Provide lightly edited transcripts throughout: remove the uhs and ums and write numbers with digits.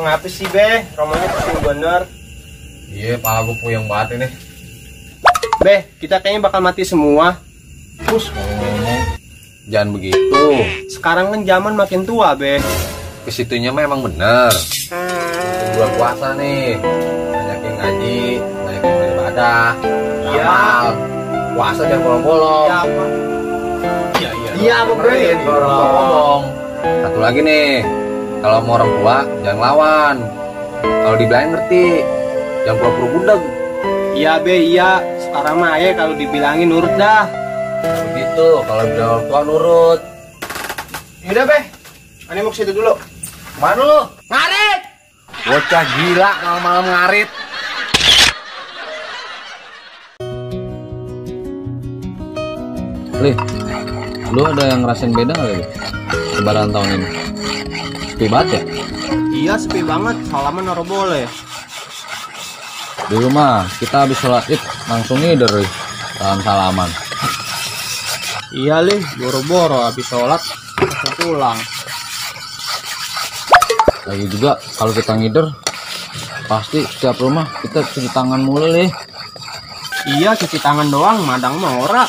Ngapa sih Be? Romonya pusing bener. Iya, pala gue puyeng banget ini. Be, kita kayaknya bakal mati semua. Terus ngomong, jangan begitu. Sekarang kan zaman makin tua Be. Kesitunya memang bener. Bulan puasa nih, banyakin ngaji, banyakin beribadah, Iya. amal. Puasa jangan bolong-bolong. Iya apa? Iya, benerin kalau orang tua ngomong. Satu lagi nih, kalau mau orang tua jangan lawan. Kalau dibilangin ngerti, jangan pura-pura budak. Iya Be, iya. Sekarang mah ayah kalau dibilangin nurut dah. Begitu, kalau bilang orang tua nurut. Yaudah Be, Ani mau ke situ dulu. Mana lu? Ngarit! Bocah gila malam-malam ngarit. Lih, lu ada yang ngerasain beda nggak lu? Lebaran tahun ini? Sepi banget ya? Iya sepi banget, salaman naruh boleh. Di rumah kita habis sholat id langsung ngider Lih, salaman. Iya Lih, boro-boro habis sholat langsung pulang. Lagi juga kalau kita ngider pasti setiap rumah kita cuci tangan mulu Lih. Iya cuci tangan doang, madang mah ora.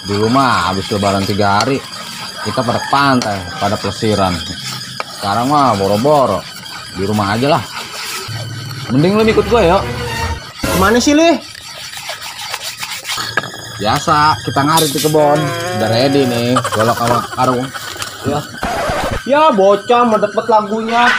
Di rumah habis lebaran 3 hari kita pada ke pantai, pada pelesiran. Sekarang mah boro-boro di rumah aja lah. Mending lu ikut gue yuk. Kemana sih Lih? Biasa kita ngarit di kebon. Udah ready nih golok sama karung. Ya. Ya bocah medepet lagunya.